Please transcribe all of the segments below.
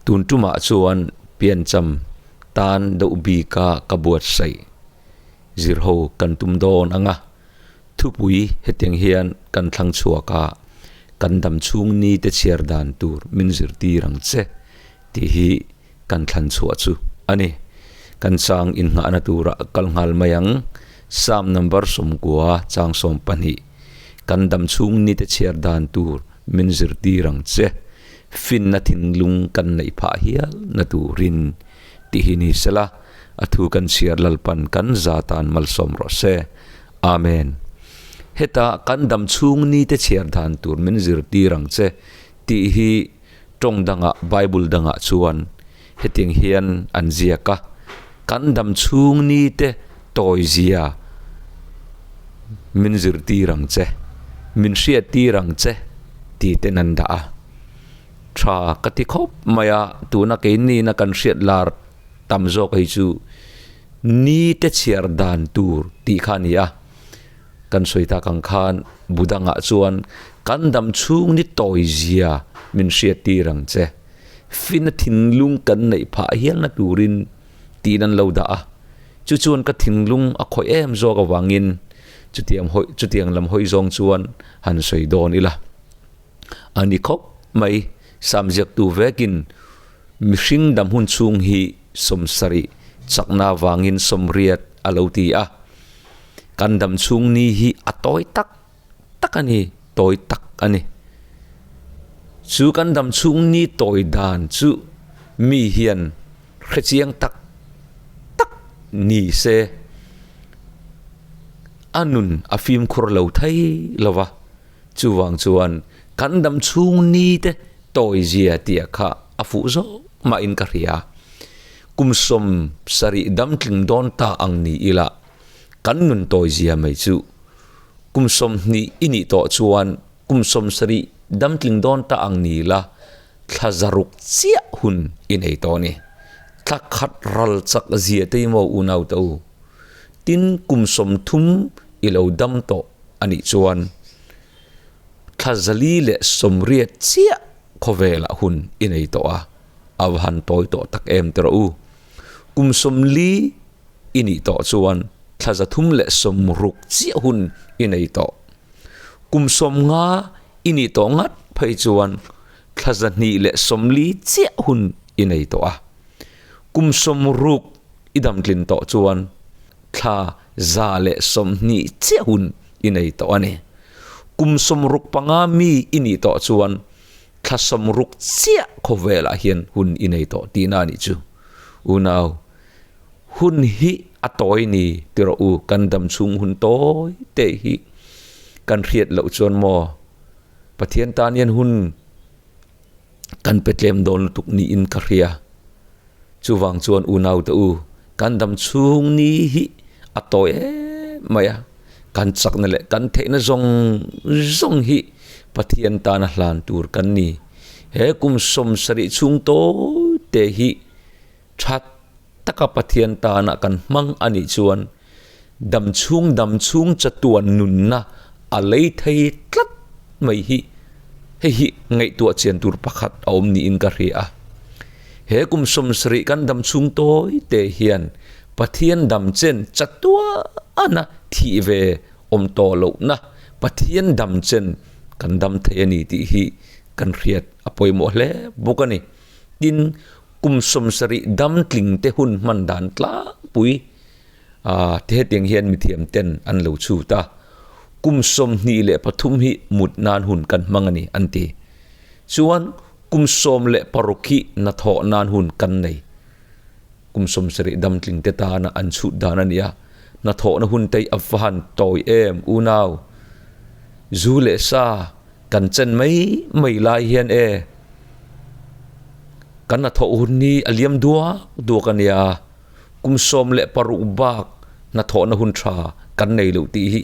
Tun tumah chuan piancham tan deuh bika ka buatsaih zirho kan tum dawn ang a, thupui hetiang hian kan thlang chhuak a, kan dam chhung ni te chhiar dan tur min zirtir ang che tih hi kan thlan chhuah chu a ni. Kan chang innghahna turah kal nghal mai ang. Psalm number 90 chang 12, Kan dam chhung ni te chhiar dan tur min zirtir ang che. Finna thinlung kan neih phah hial na turin tih hi ni sela, a thu kan chhiar Lalpan kan za tan malsawm rawh se. Amen. Heta kan dam chhung ni te chhiar dan tur min zirtir ang che tih hi tawng dangah Bible dangah chuan hetiang hian an ziak a, Kan dam chhung ni te tawi zia min zirtir ang che, min hriattir ang che tih ten an dah a. Tha ka ti khawp mai a, tuna keinina kan hriat lar tam zawk hi chu ni te chhiar dan tur tih kha a ni a. Kan sawi tak ang khan bu dangah chuan kan dam chhung ni tawi zia min hriattir ang che. Fina thinlung kan neih phah hialna turin tiin an lo dah a. Chu chuan ka thinlung a khawih em zawk avangin chutiang hawi chutiang lam hawi zawng chuan han sawi dawn ila. A ni khawp mai, Sam ziaktu vekin mihring dam hun chhung hi 70 chakna avangin 80 a lo ti a. Kan dam chhung ni hi a tawi tak tak a ni, tawi tak a ni. Chu kan dam chhung ni tawi dan chu mi hian hrechiang tak tak ni se a nun a fimkhur lo thei lo va. Chuvang chuan kan dam chhung ni te tawi zia tih kha a fuh zawk mahin ka hria. Kum 70 dam tling dawn ta ang ni ila kan nun tawi zia mai chu kum 20 i nih tawh chuan kum 70 dam tling dawn ta ang ni la thla zaruk chiah hun i nei tawh a ni. Thla khat ral chak zia te hi maw unau te u. Tin kum 30 i lo dam tawh a nih chuan thla 480 chiah khawvelah hun i nei tawh a, a va han tawi tawh tak em te rawh u. Kum 40 i nih tawh chuan thla 360 chiah hun i nei tawh. Kum 50 i nih tawh ngat phei chuan thla 240 chiah hun i nei tawh a. Kum 60 i damtlin tawh chuan thla 120 chiah hun i nei tawh a ni. Kum 65 mi i nih tawh chuan thla 60 chiah khawvelah hian hun i nei tawh tihna a nih chu. Unau, hun hi a tawi ni ti rawh u, kan dam chhung hun tawi te hi kan hriat loh chuan maw Pathian tan hian hun kan pe tlem dawn lutuk niin ka hria. Chuvang chuan unau te u, kan dam chhung ni hi a tawi em mai a, kan chakna leh kan theihna zawng zawng hi Pathian tana hlan tur kan ni. He kum 70 chhung tawi te hi tha taka Pathian tana kan hmang a nih chuan dam chhung dam chhung chatuan nunna a lei thei tlat mai hi hei hi ngaihtuah chian tur pakhat a awm niin ka hria a. He kum 70 kan dam chhung tawi te hian Pathian dam chen chatuana thih ve awm tawh lohna Pathian dam chen kan dam thei a ni tih hi kan hriat a pawimawh hle bawk a ni. Tin, kum 70 dam tling te hun hman dan tlangpui a te hetiang hian mithiam ten an lo chhut a, kum 23 hi mut nan hun kan hmang a ni an ti. Chuan kum 16 hi hnathawh nan hun kan nei. Kum 70 dam tling te tana an chhut dan a ni a, hnathawhna hun te hi a va han tawi em unau. Zu leh sa kan chen mai mai lai hian e kan hnathawh hun hi a liam duak duak a nia, kum 16 bak hnathawhna hun tha kan nei loh tih hi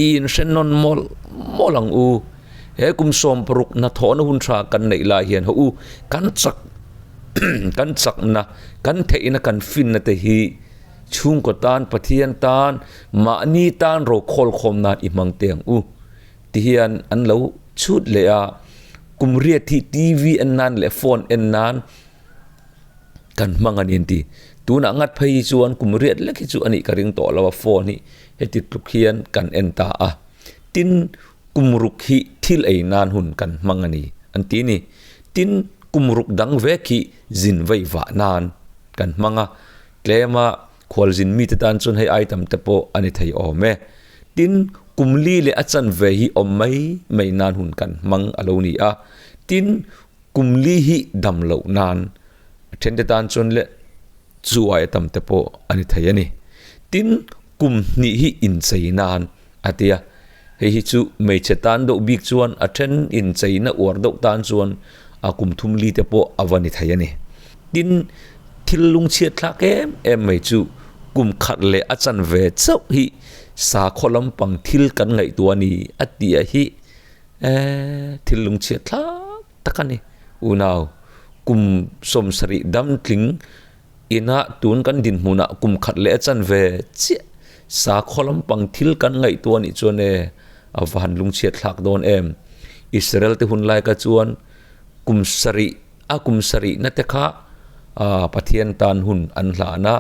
i inhre nawn mawlh mawlh ang u. He kum 60 hnathawhna hun tha kan neih lai hian haw u kan chak kan chakna kan theihna kan finna te hi chhungkaw tan Pathian tan mahni tan ro khawl khawm nan i hmang teh ang u ti hian an lo chhut leh a, kum riat hi TV en nan leh phone en nan. Kan hmang a ni an ti. Tunah ngat phei hi chuan kum riat lek hi chu a nih ka ring tawh lo a, phone hi heti tluk hian kan en ta a. Tin, kum ruk hi thil ei nan hun kan hmang a ni an ti ni. Tin, kum ruk dang vek hi zin vei vah nan kan hmang a, tlema khualzin mite tan chuan hei item te pawh a ni thei awm e. Tin, kum li leh a chanve hi awm mai mai nan hun kan hmang a lo ni a. Tin, Kum li hi dam loh nan a thente tan chuan leh chu aia tam te pawh a ni thei a ni. Tin, kum hnih hi inchei nan a ti a, hei hi chu hmeichhe tan deuh bik chuan a then incheina uar deuh tan chuan a kum thum li te pawh a va ni thei a ni. Tin, thil lungchhiat thlak em em mai chu kum khat leh a chanve chauh hi sakhaw lampang thil kan ngaihtuah a ni a tih ah hi Eee, thil lungchhiat thlak tak a ni. Unau, kum 70 dam tling ina tun kan dinhmunah kum khat leh a chan ve chiah. Sakhaw lampang thil kan ngaihtuah anih chuan e, a va han lungchhiat thlak dawn em. Israel te hun lai kha chuan kum sarih, a kum sarihna te kha Pathian tan hun an hlan a,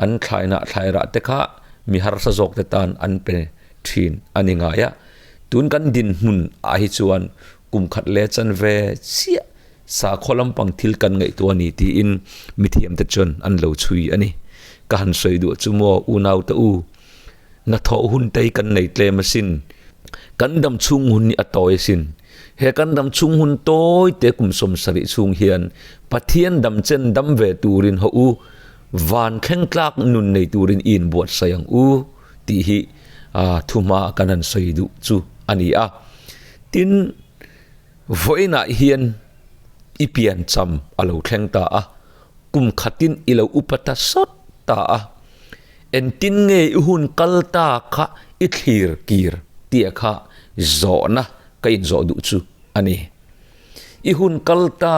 an thlainah thlairah te kha mi harsa zawk te tan an pe thin a ni ngai a. Tun kan dinhmun ah hi chuan kum khat leh chanve chiah sakhaw lampang thil kan ngaihtuah a ni tiin mithiamte chuan an lo chhui a ni. Ka han sawi duh chu maw unau te u, hnathawh hun te hi kan nei tlem asin, kan dam chhung hun hi a tawi asin. He kan dam chhung hun tawi te kum 70 chhung hian Pathian dam chen dam ve turin haw u, van thleng tlak nun nei turin i inbuatsaih ang u tih hi Thuhma kan han sawi duh chu a ni a. Tin, vawiinah hian i piancham a lo thleng ta a, kum khatin i lo upa ta sawt ta a. Engtin nge i hun kal ta kha i thlir kir tih kha zawhna ka inzawh duh chu a ni. I hun kal ta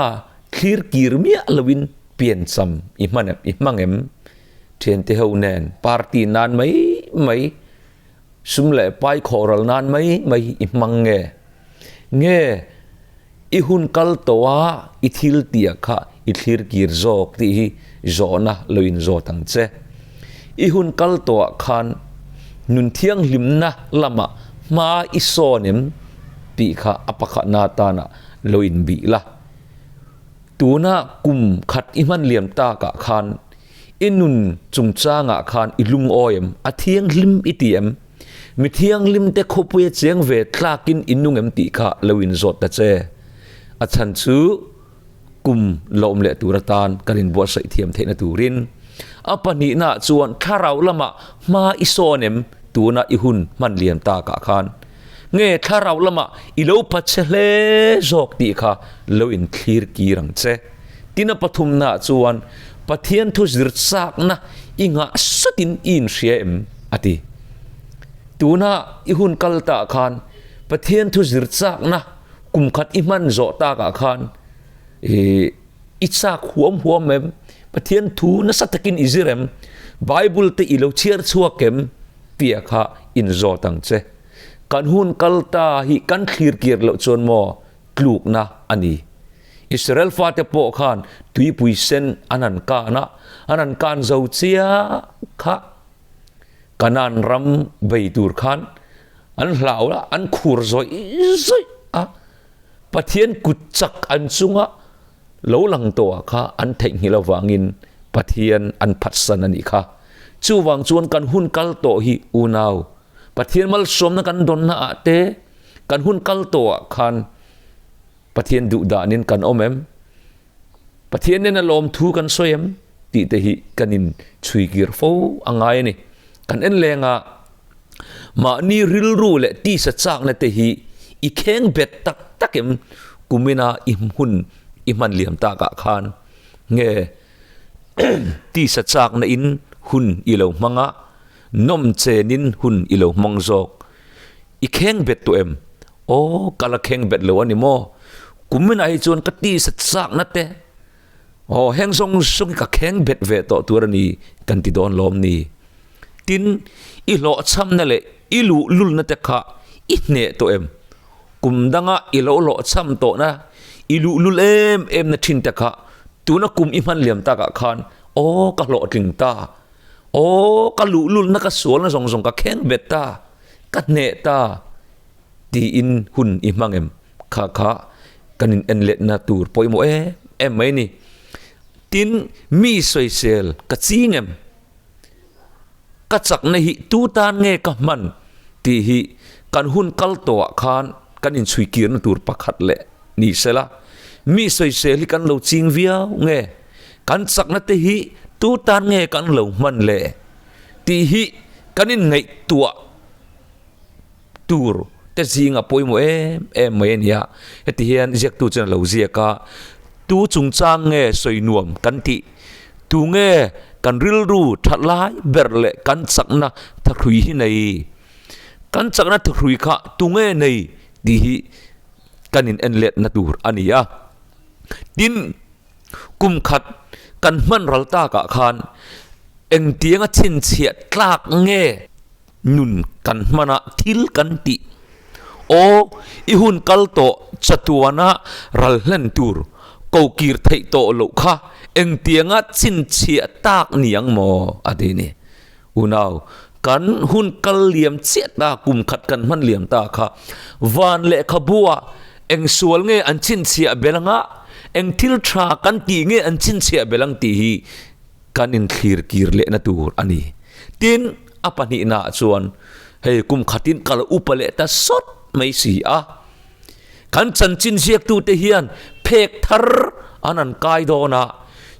thlir kir miah loin piancham i hmang em? Thiante ho nen party nan mai mai, sum leh pai khawhral nan mai mai i hmang nge? Nge i hun kal tawh a i thil tih kha i thlir kir zawk tih hi zawhna lo in zawt ang che. I hun kal tawh ah khan nun thianghlimna lamah hma i sawn em tih kha a pakhatna atana lo in bih la. Tuna kum khat i hman liam takah khan I nun chungchangah khan i lungawi em? A thianghlim i ti em? Mi thianghlimte khawpuia cheng ve tlakin i nung em tih kha lo inzawt ta che. A chhan chu kum lawm leh tur atan kan inbuatsaih thiam theihna turin. A pahnihnaah chuan thlarau lamah hma i sawn em? Tuna i hun hman lian takah khan nge thlarau lamah i lo pachhe hle zawk tih kha lo inthlir kir ang che. Tin a pathumnaah chuan Pathian thu zir chakna i nghah satin i inhria em? a ti. Tuna i hun kal tah khan Pathian thu zir chakna kum khat i hman zawh takah khan i chak huam huam em? Pathian thu nasa takin i zir em? Bible te i lo chhiar chhuak em? Tia kha inzawt ang che. Kan hun kal ta hi kan thlir kir loh chuan maw tlukna a ni. Israel fate pawh khan tuipui sen an han kan a, an han kan zo chiah kha Kanaan ram bei tur khan an hlau a, an khur zawih zawih a, Pathian kut chak an chunga lo lang tawh ah kha an theihnghilh avangin Pathian an phatsan a nih kha. Chuvang chuan kan hun kal tawh hi unau, Pathian malsawmna kan dawnna ah te, kan hun kal tawh ah khan Pathian duh danin kan awm em? Pathian nena lawmthu kan sawi em? Tih te hi kan in chhui kir fo a ngai a ni. Kan en leng a, mahni rilru leh tisa chakna te hi i kheng bet tak tak em? Kumina i hun i hman liam takah khan nge tisa chakna in hun i lo hmang a, nawm chenin hun i lo hmang zawk? I kheng bet tawh em? Aw, ka la kheng bet lo a ni maw? Kuminah hi chuan ka tisa chakna te, aw, heng zawng zawng hi ka kheng bet ve tawh tur a ni kan ti dawn lawm ni? Tin, i hlawhchhamna leh i luhlulna te kha i hneh tawh em? Kum danga i lo hlawhchham tawhna, i luhlul em em na thin te kha. Tuna kum i hman liam takah khan, Aw, ka hlawhtling ta. Aw, ka luhlulna ka sualna zawng zawng ka kheng bet ta. Ka hneh ta. Tiin hun i hmang em? Kha kha kan in en letna tur pawimawh em em mai a ni. Tin, mi sawisel ka ching em? Ka chakna hi tu tan nge ka hman tih hi kan hun kal tawhah khan kan inchhui kirna tur pakhat leh ni sela, mi sawisel hi kan lo ching viau nge, kan chakna te hi tu tan nge kan lo hman le tih hi kan inngaihtuah tur te zinga pawimawh em em mai a nia. Heti hian ziaktu chuan a lo ziak a, Tu chungchang nge sawi nuam kan tih? Tu nge kan rilru that lai ber leh kan chakna thahrui hi nei? Kan chakna thahrui kha tu nge nei tih hi kan in en letna tur a ni a. Tin, kum khat kan hman ral takah khan engtianga chhinchhiah tlak nge? Nun kan hman a, thil kan tih. Aw, i hun kal tawh chatuana ral hlen tur ko kir theih tawh loh kha engtianga chhinchhiah tak ni ang maw? a ti ni. Unau, kan hun kal liam chiah ta, kum khat kan hman liam ta kha van lehkhabu ah eng sual nge an chhinchhiah bel anga, eng thil tha kan tih nge an chhinchhiah bel ang tih hi kan inthlir kir lehna tur a ni. Tin, a pahnihnaah chuan hei kum khatin kal upa leh ta sawt mai si a. Kan chanchin ziaktute hian phek thar an an kai dawn a,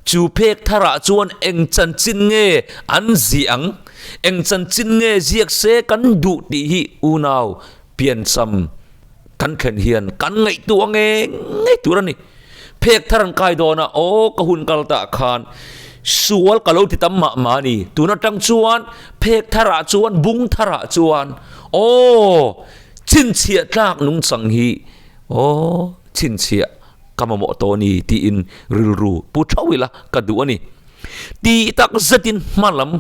chu phek tharah chuan eng chanchin nge an ziah ang, eng chanchin nge ziak se kan duh tih hi unau piancham kan thlen hian kan ngaihtuah nge ngei tur a ni. Phek thar an kai dawn a, aw ka hun kal tah khan sual ka lo ti tam mah mah a ni. Tun atang chuan phek tharah chuan bung tharah chuan aw chhinchhiah tlak nungchang hi aw chhinchhiah ka mamawh tawh a ni tiin rilru pu thauh ila ka duh a ni. Tih tak zetin hma lam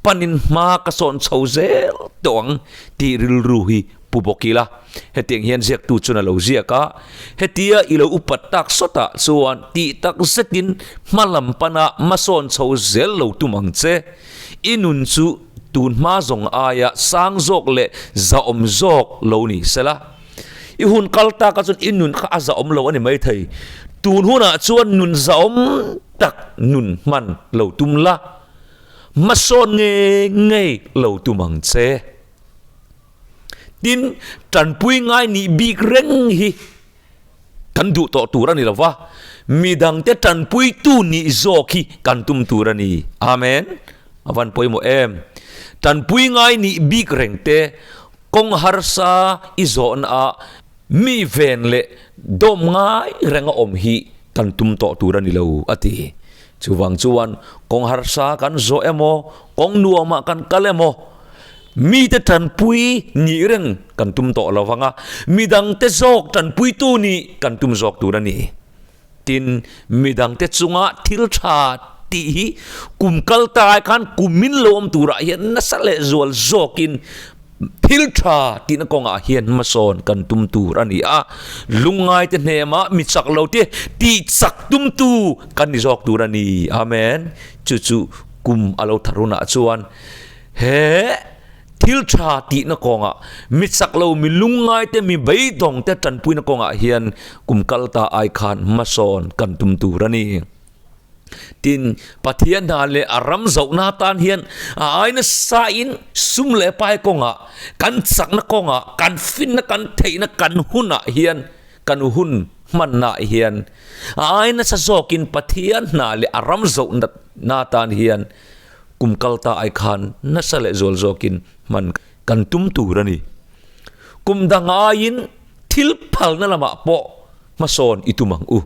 panin hma ka sawn chho zel tawh ang tih rilru hi pu bawk ila. Hetiang hian ziaktu chuan a lo ziak a, hetia i lo upat tak sawtah chuan tih tak zetin hma lam pana hmasawn chho zel lo tum ang che. I nun chu tun hma zawng aia sang zawk leh zahawm zawk lo ni sela. I hun kal taka chuan i nun kha a zahawm lo a ni maithei. Tun hunah chuan nun zahawm tak nun hman lo tum la. Hmasawn ngei ngei lo tum ang che. Tin, tanpui ngai nih bik reng hi kan duh tawh tur a ni lo va, midangte tanpuitu nih zawk hi kan tum tur a ni. Amen. A van pawimawh em. Tanpui ngai nih bik reng te, kawng harsa i zawhna ah mi ven leh dawm ngai renga awm hi kan tum tawh tur a ni lo, a ti. Chuvang chuan kawng harsa kan zawh emaw, kawng nuamah kan kal emaw, mite tanpui nih reng kan tum tawh lo vang a, midangte zawk tanpuitu nih kan tum zawk tur a ni. Tin, midangte chunga thil tha tih hi kum kal ta ai khan kumin lo awm turah hian nasa leh zual zawkin Thil tha tihna kawngah hian hmasawn kan tum tur a ni a, lungngaite hnemah mi chak lo te tih chak tumtu kan ni zawk tur a ni. Amen. Chu chu kum a lo thar hunah chuan he thil tha tihna kawngah mi chak lo, mi lungngaite, mi beidawngte tanpuina kawngah hian kum kal ta ai khan hmasawn kan tum tur a ni. Tin, Pathian hna leh a ram zohna atan hian a ai nasa in sum leh pai kawngah, kan chakna kawngah, kan finna, kan theihna, kan hunah hian, kan hun hmannaah hian a ai nasa zawkin Pathian hna leh a ram zohna atan hian kum kal ta ai khan nasa leh zual zawkin hman kan tum tur a ni. Kum dang aiin thil phalna lamah pawh hmasawn i tum ang u.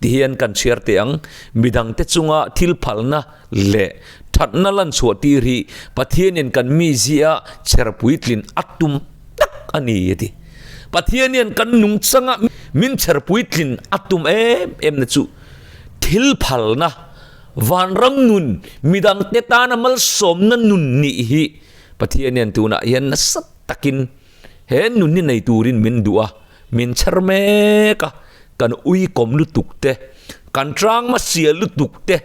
Tihian kan chhiar teh ang, midangte chunga thil phalna leh thatna lan chhuah tir hi Pathianin kan mizia chher puitlin a tum tak a ni a ti. Pathianian kan nungchanga min chher puitlin a tum em em na chu thil phalna, vanram nun, midangte tana malsawmna nun nih hi Pathianian tunah hian nasa takin he nun hi nei turin min duh a, min chher mek a. Kan uikawm lutuk te, Kan tang hmasial lutuk te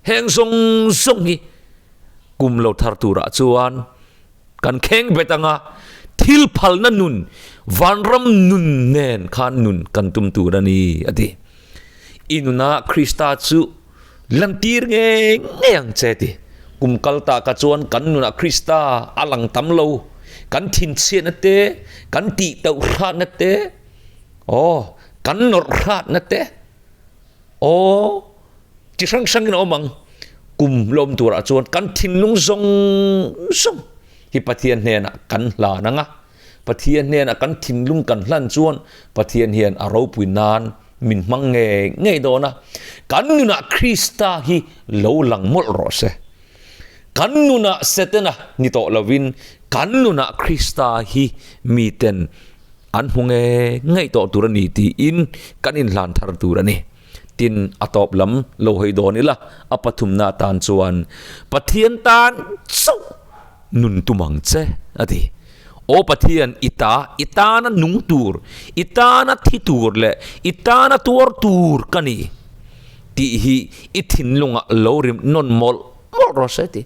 heng zawng zawng hi kum lo thar turah chuan kan kheng bet anga thil phalna nun, vanram nun nen khan nun kan tum tur a ni, a ti. I nuna Krista chu lantir ngei ngei ang che, ti. Kum kal ta ka chuan kan nunah Krista a lang tam lo, kan thinchhiatna te, kan tih tauh hratna te, aw, kan nawrh hratna te, Aw, chi hrang hrangin a awm ang. Kum lawm turah chuan kan thinlung zawng zawng hi Pathian hnenah kan hlan ang a. Pathian hnenah kan thinlung kan hlan chuan Pathian hian a ropui nan min hmang ngei ngei dawn a. Kan nunah Krista hi lo lang mawlh rawh se. Kan nunah Setana ni tawh lovin kan nunah Krista hi miten an hmu nge ngei tawh tur a ni tiin kan inhlan thar tur a ni. Tin, a tawp lam lo hawi dawn ila, a pathumna atan chuan Pathian tan chauh nun tum ang che, a ti. Aw Pathian, i ta, i tana nung tur, i tana thi tur leh i tana tuar tur ka ni tih hi i thinlungah lo rim nawn mawlh mawlh rawh se, ti.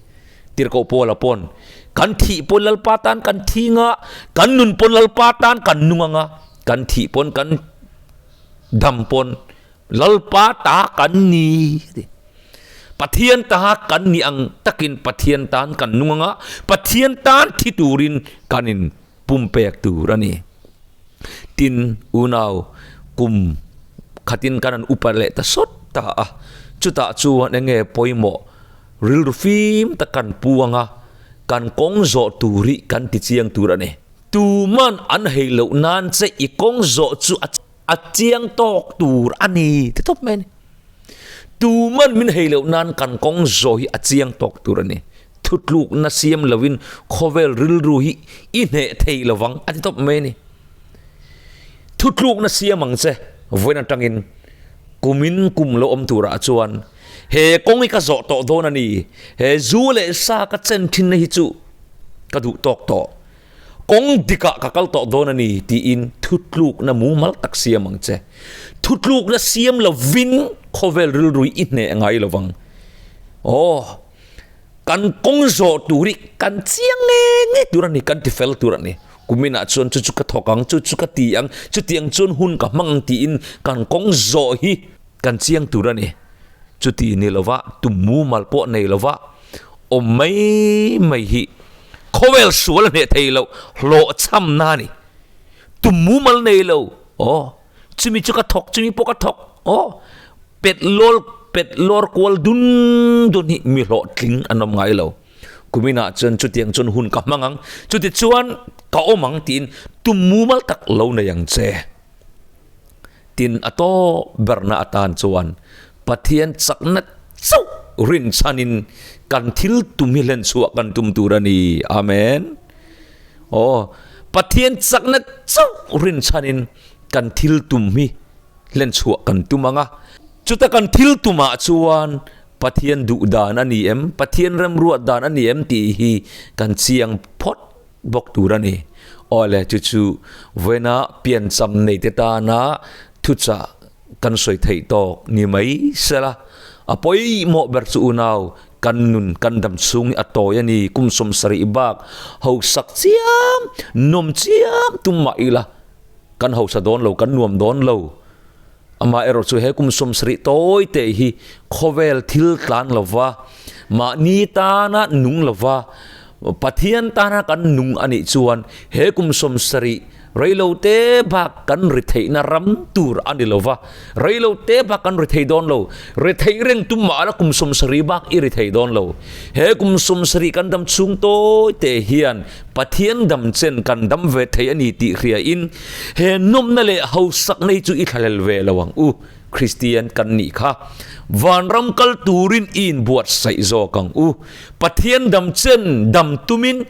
Tirhkoh Paula pawn, Kan thih pawn Lalpa tan kan thi nga, kan nun pawn Lalpa tan kan nung anga, kan thih pawn kan dam pawn Lalpa ta kan ni a ti. Pathian ta kan ni ang takin Pathian tan kan nung anga, Pathian tan thi turin kan in pumpek tur a ni. Tin, unau kum khatin kan an upa leh ta sawt ta a, chutah chuan enge pawimawh Rilru fim tak kan pu anga, kan kawng zawh tur hi kan ti chiang tur a ni. Tuman an hei loh nan che i kawng zawh chu a chiang tawk tur a ni ti tawp mai a ni. Tuman min hei loh nan kan kawng zawh hi a chiang tawk tur a ni. Thutlukna siam loin khawvel rilru hi i hneh thei lovang a ti tawp mai a ni. Thutlukna siam ang che vawiin atangin kumin kum lo awm turah chuan He kawng hi ka zawh tawh dawn a ni. He zu leh sa ka chen thinna hi chu ka duh tawk tawh. Kawng dikah ka kal tawh dawn a ni tiin thutlukna mumal tak siam ang che. Thutlukna siam lovin khawvel rilrui i hneh ngai lovang. Aw, kan kawng zawh tur hi kan chiang nge nge tur a ni, kan tifel tur a ni. Kuminah chuan chu chu ka thawk ang, chu chu ka ti ang, chutiang chuan hun ka hmang ang tiin kan kawng zawh hi Kan chiang tur a ni. Chuti ni lova tum mumal pawh nei lova awm mai mai hi khawvel sual a hneh thei loh hlawhchhamna a ni. Tum mumal nei lo, aw, chumi chu ka thawk, chumi pawh ka thawk, aw, pet lawl pet lawr kual dun dun hi mi hlawhtling an awm ngai lo. Kuminah chuan chutiang chuan hun ka hmang ang, chuti chuan ka awm ang tiin tum mumal tak lo nei ang che. Tin, a tawp berna atan chuan Pathian chakna chauh rinchhanin kan thil tum hi hlen chhuah kan tum tur a ni. Amen. Aw, Pathian chakna chauh rinchhanin kan thil tum hi hlen chhuah kan tum ang a. Chuta kan thil tumah chuan Pathian duh dan a ni em, Pathian remruat dan a ni em tih hi kan chiang phawt bawk tur a ni. Awle, chu chu vawiina piancham neite tana thuchah kan sawi theih tawk ni mai sela, a pawimawh ber chu unau kan nun kan dam chhung hi a tawi a ni, kum 70 bak hausak chiam, nuam chiam tum mah ila kan hausa dawn lo, kan nuam dawn lo. Amaherawh chu he kum 70 tawi teh hi khawvel thil tlan lova, mahni tana nung lova, Pathian tana kan nung a nih chuan he kum 70 reilo te bak kan ri theihna ram tur a ni lova, reilo te bak kan ri thei dawn lo, ri theih reng tum mah la kum 70 bak i ri thei dawn lo. He kum 70 kan dam chhung tawi teh hian Pathian dam chen kan dam ve thei a ni tih hriain he nawmna leh hausakna hi chu i thlahlel ve lo ang u. Kristian kan nih kha vanram kal turin i inbuatsaih zawk ang u. Pathian dam chen dam tumin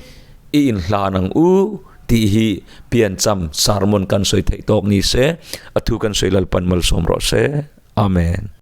i inhlan ang u tih hi piancham sermon kan sawi theih tawk ni se, a thu kan sawi Lalpan malsawm rawh se. Amen.